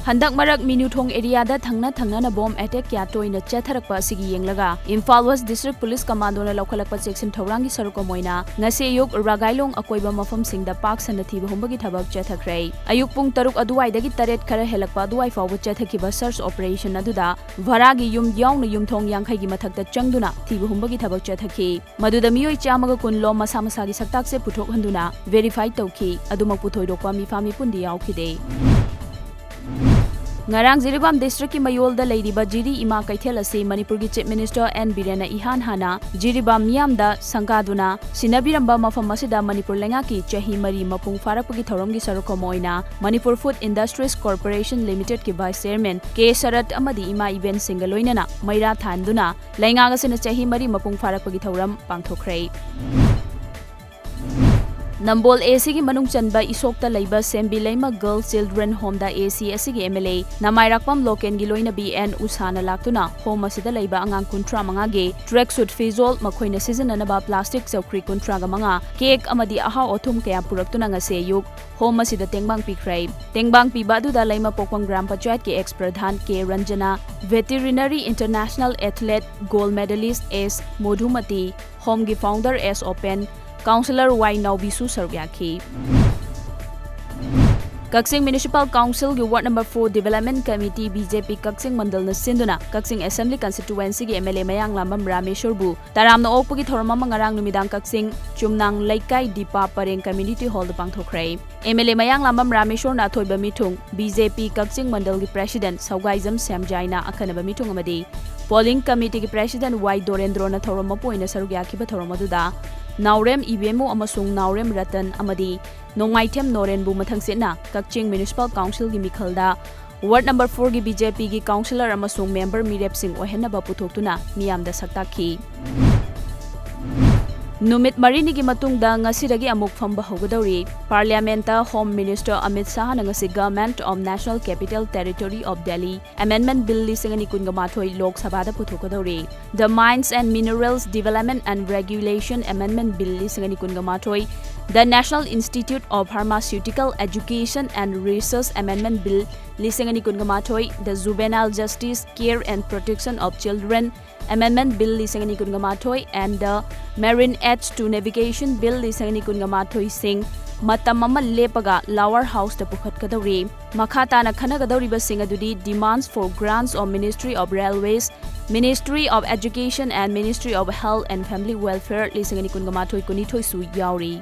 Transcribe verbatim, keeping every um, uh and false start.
ꯍꯟꯗꯛ ꯃꯔꯛ ꯃꯤꯅꯨꯊꯣꯡ ꯑꯦꯔꯤꯌꯥꯗ ꯊꯪꯅ ꯊꯪꯅꯅ ꯕꯣꯝ ꯑꯦꯇꯦꯛ ꯀꯌꯥ ꯇꯣꯏꯅ ꯆꯠꯊꯔꯛꯄ ꯑꯁꯤꯒꯤ ꯌꯦꯡꯂꯒ ꯏꯝꯐꯥꯜ ꯋꯦꯁ ꯗꯤꯁꯇ꯭ꯔꯤꯛ ꯄꯨꯂꯤꯁ ꯀꯃꯥꯟꯗꯣꯅ ꯂꯧꯈꯠꯂꯛꯄ ꯆꯦꯛꯁꯤꯟ ꯊꯧꯔꯥꯡꯒꯤ ꯁꯔꯨꯛ ꯑꯃ ꯑꯣꯏꯅ ꯉꯁꯤ ꯑꯌꯨꯛ ꯔꯒꯥꯏꯂꯣꯡ ꯑꯀꯣꯏꯕ ꯃꯐꯝꯁꯤꯡꯗ ꯄꯥꯛ ꯁꯟꯅ ꯊꯤꯕ ꯍꯨꯝꯕꯒꯤ ꯊꯕꯛ ꯆꯠꯊꯈ꯭ꯔꯦ꯫ ꯑꯌꯨꯛ ꯄꯨꯡ ꯇꯔꯨꯛ ꯑꯗꯨꯋꯥꯏꯗꯒꯤ ꯇꯔꯦꯠ ꯈꯔ ꯍꯦꯜꯂꯛꯄ ꯑꯗꯨꯋꯥꯏ ꯐꯥꯎꯕ ꯆꯠꯊꯈꯤꯕ search operation ꯑꯗꯨꯗ ꯚꯔꯥꯒꯤ ꯌꯨꯝ ꯌꯥꯎꯅ ꯌꯨꯝꯊꯣꯡ ꯌꯥꯡꯈꯩꯒꯤ ꯃꯊꯛꯇ ꯆꯪꯗꯨꯅ ꯊꯤꯕ ꯍꯨꯝꯕꯒꯤ ꯊꯕꯛ ꯆꯠꯊꯈꯤ꯫ ꯃꯗꯨꯗ ꯃꯤꯑꯣꯏ ꯆꯥꯝꯃꯒ ꯀꯨꯟ ꯂꯣꯝ ꯃꯁꯥ ꯃꯁꯥꯒꯤ ꯁꯛꯇꯥꯛꯁꯦ ꯄꯨꯊꯣꯛꯍꯟꯗꯨꯅ verify ꯇꯧꯈꯤ꯫ ꯑꯗꯨꯃꯛꯄꯨ ꯊꯣꯏꯗꯣꯛꯄ ꯃꯤꯐꯥ ꯃꯤꯄꯨꯟꯗꯤ ꯌꯥꯎꯈꯤꯗꯦ꯫ ꯉꯔꯥꯡ ꯖꯤꯔꯤꯕꯥꯝ ꯗꯤꯁꯇ꯭ꯔꯤꯛꯀꯤ ꯃꯌꯣꯜꯗ ꯂꯩꯔꯤꯕ ꯖꯤꯔꯤ ꯏꯃꯥ ꯀꯩꯊꯦꯜ ꯑꯁꯤ ꯃꯅꯤꯄꯨꯔꯒꯤ ꯆꯤꯐ ꯃꯤꯅꯤꯁꯇꯔ ꯑꯦꯟ ꯕꯤꯔꯦꯟꯅ ꯏꯍꯥꯟ ꯍꯥꯟꯅ ꯖꯤꯔꯤꯕꯥꯝ ꯃꯤꯌꯥꯝꯗ ꯁꯪꯒꯥꯗꯨꯅ ꯁꯤꯟꯅꯕꯤꯔꯝꯕ ꯃꯐꯝ ꯑꯁꯤꯗ ꯃꯅꯤꯄꯨꯔ ꯂꯩꯉꯥꯛꯀꯤ ꯆꯍꯤ ꯃꯔꯤ ꯃꯄꯨꯡ ꯐꯥꯔꯛꯄꯒꯤ ꯊꯧꯔꯝꯒꯤ ꯁꯔꯨꯛ ꯑꯃ ꯑꯣꯏꯅ ꯃꯅꯤꯄꯨꯔ ꯐꯨꯗ ꯏꯟꯗꯁꯇ꯭ꯔꯤꯁ ꯀꯣꯔꯄꯣꯔꯦꯁꯟ ꯂꯤꯃꯤꯇꯦꯗꯀꯤ ꯚꯥꯏꯁ ꯆꯦꯌꯔꯃꯦꯟ ꯀꯦ ꯁꯔꯠ ꯑꯃꯗꯤ ꯏꯃꯥ ꯏꯕꯦꯟꯁꯤꯡꯒ ꯂꯣꯏꯅꯅ ꯃꯩꯔꯥ ꯊꯥꯟꯗꯨꯅ ꯂꯩꯉꯥꯛ ꯑꯁꯤꯅ ꯆꯍꯤ ꯃꯔꯤ ꯃꯄꯨꯡ ꯐꯥꯔꯛꯄꯒꯤ ꯊꯧꯔꯝ ꯄꯥꯡꯊꯣꯛꯈ꯭ꯔꯦ꯫ ꯅꯝꯕꯣꯜ ꯑꯦ ꯁꯤꯒꯤ ꯃꯅꯨꯡ ꯆꯟꯕ ꯏꯁꯣꯛꯇ ꯂꯩꯕ ꯁꯦꯝꯕꯤ ꯂꯩꯃ ꯒꯔꯜ ꯆꯤꯜꯗ꯭ꯔꯦꯟ ꯍꯣꯝꯗ ꯑꯦ ꯁꯤ ꯑꯁꯤꯒꯤ ꯑꯦꯝ ꯑꯦꯜ ꯑꯦ ꯅꯃꯥꯏꯔꯥꯛꯄꯝ ꯂꯣꯀꯦꯟꯒꯤ ꯂꯣꯏꯅꯕꯤ ꯑꯦꯟ ꯎꯁꯥꯅ ꯂꯥꯛꯇꯨꯅ ꯍꯣꯝ ꯑꯁꯤꯗ ꯂꯩꯕ ꯑꯉꯥꯡ ꯀꯨꯟꯊ꯭ꯔꯥ ꯃꯉꯥꯒꯤ track suit ꯐꯤꯖꯣꯜ, ꯃꯈꯣꯏꯅ ꯁꯤꯖꯤꯟꯅꯅꯕ plastic ꯆꯧꯀ꯭ꯔꯤ ꯀꯨꯟꯊ꯭ꯔꯥꯒ ꯃꯉꯥ, cake ꯑꯃꯗꯤ ꯑꯍꯥꯎ ꯑꯊꯨꯝ ꯀꯌꯥ ꯄꯨꯔꯛꯇꯨꯅ ꯉꯁꯤ ꯑꯌꯨꯛ ꯍꯣꯝ ꯑꯁꯤꯗ ꯇꯦꯡꯕꯥꯡ ꯄꯤꯈ꯭ꯔꯦ꯫ ꯇꯦꯡꯕꯥꯡ ꯄꯤꯕ ꯑꯗꯨꯗ ꯂꯩꯃꯄꯣꯛꯄꯝ ꯒ꯭ꯔꯥꯝ ꯄꯟꯆꯥꯌꯠꯀꯤ ex pradhan K Ranjana, Veterinary International Athlete Gold Medalist S Modhumati, ꯍꯣꯝꯒꯤ founder S Open, councillor Y ꯅꯥꯎꯕꯤꯁꯨ ꯁꯔꯨꯛ ꯌꯥꯈꯤ꯫ ꯀꯛꯆꯤꯡ Municipal Councilꯒꯤ Ward number four Development Committee, B J P ꯀꯛꯆꯤꯡ ꯃꯟꯗꯜꯅ ꯁꯤꯟꯗꯨꯅ ꯀꯛꯆꯤꯡ Assembly Constituencyꯒꯤ ꯑꯦꯝ ꯑꯦꯜ ꯑꯦ ꯃꯌꯥꯡꯂꯥꯝꯕꯝ ꯔꯥꯃꯦꯁꯣꯔꯕꯨ ꯇꯔꯥꯝꯅ ꯑꯣꯛꯄꯒꯤ ꯊꯧꯔꯝ ꯑꯃ ꯉꯔꯥꯡ ꯅꯨꯃꯤꯗꯥꯡ ꯀꯛꯆꯤꯡ ꯆꯨꯝꯅꯥꯡ ꯂꯩꯀꯥꯏ ꯗꯤꯄꯥ ꯄꯔꯦꯡ Community Hallꯗ ꯄꯥꯡꯊꯣꯛꯈ꯭ꯔꯦ꯫ ꯑꯦꯝ ꯑꯦꯜ ꯑꯦ ꯃꯌꯥꯡꯂꯥꯝꯕꯝ ꯔꯥꯃꯦꯁꯣꯔꯅ ꯑꯊꯣꯏꯕ ꯃꯤꯊꯨꯡ, ꯕꯤ ꯖꯦ ꯄꯤ ꯀꯛꯆꯤꯡ ꯃꯟꯗꯜꯒꯤ President ꯁꯧꯒꯥꯏꯖꯝ ꯁꯦꯝꯖꯥꯏꯅ ꯑꯈꯟꯅꯕ ꯃꯤꯊꯨꯡ ꯑꯃꯗꯤ Polling Committeeꯒꯤ President ꯋꯥꯏ ꯗꯣꯔꯦꯟꯗ꯭ꯔꯣꯅ ꯊꯧꯔꯝ ꯃꯄꯨ ꯑꯣꯏꯅ ꯁꯔꯨꯛ ꯌꯥꯈꯤꯕ ꯊꯧꯔꯝ ꯑꯗꯨꯗ ꯅꯥꯎꯔꯦꯝ ꯏꯕꯦꯝꯃꯨ ꯑꯃꯁꯨꯡ ꯅꯥꯎꯔꯦꯝ ꯔꯇꯟ ꯑꯃꯗꯤ ꯅꯣꯡꯃꯥꯏꯊꯦꯝ ꯅꯣꯔꯦꯟꯕꯨ ꯃꯊꯪꯁꯤꯠꯅ ꯀꯛꯆꯤꯡ Municipal Councilꯒꯤ ꯃꯤꯈꯜꯗ Ward number fourꯒꯤ B J Pꯒꯤ councillor ꯑꯃꯁꯨꯡ member ꯃꯤꯔꯦꯞꯁꯤꯡ ꯑꯣꯏꯍꯟꯅꯕ ꯄꯨꯊꯣꯛꯇꯨꯅ ꯃꯤꯌꯥꯝꯗ ꯁꯛꯇꯥꯛꯈꯤ꯫ ꯅꯨꯃꯤꯠ ꯃꯔꯤꯅꯤꯒꯤ ꯃꯇꯨꯡꯗ ꯉꯁꯤꯗꯒꯤ ꯑꯃꯨꯛ ꯐꯝꯕ ꯍꯧꯒꯗꯧꯔꯤ꯫ Parliament Home Minister Amit Shahꯅ ꯉꯁꯤ Government of National Capital Territory of Delhi Amendment Bill ꯂꯤꯁꯤꯡ ꯑꯅꯤ ꯀꯨꯟꯒ ꯃꯥꯊꯣꯏ ꯂꯣꯛ ꯁꯚꯥꯗ ꯄꯨꯊꯣꯛꯀꯗꯧꯔꯤ꯫ The Mines and Minerals Development and Regulation Amendment Bill ꯂꯤꯁꯤꯡ ꯑꯅꯤ ꯀꯨꯟꯒ ꯃꯥꯊꯣꯏ, The National Institute of Pharmaceutical Education and Research Amendment Bill ꯂꯤꯁꯤꯡ ꯑꯅꯤ ꯀꯨꯟꯒ ꯃꯥꯊꯣꯏ, The Juvenile Justice, Care and Protection of Children Amendment Bill ꯂꯤꯁꯤꯡ ꯑꯅꯤ ꯀꯨꯟꯒ ꯃꯥꯊꯣꯏ and the Marine Act to Navigation Bill ꯂꯤꯁꯤꯡ ꯑꯅꯤ ꯀꯨꯟꯒ ꯃꯥꯊꯣꯏꯁꯤꯡ ꯃꯇꯝ ꯑꯃ ꯂꯦꯞꯄꯒ Lower Houseꯇ ꯄꯨꯈꯠꯀꯗꯧꯔꯤ꯫ ꯃꯈꯥ ꯇꯥꯅ ꯈꯟꯅꯒꯗꯧꯔꯤꯕꯁꯤꯡ ꯑꯗꯨꯗꯤ Demands for Grants of Ministry of Railways, Ministry of Education and Ministry of Health and Family Welfare ꯂꯤꯁꯤꯡ ꯑꯅꯤ ꯀꯨꯟꯒ ꯃꯥꯊꯣꯏ ꯀꯨꯟꯅꯤꯊꯣꯏꯁꯨ ꯌꯥꯎꯔꯤ꯫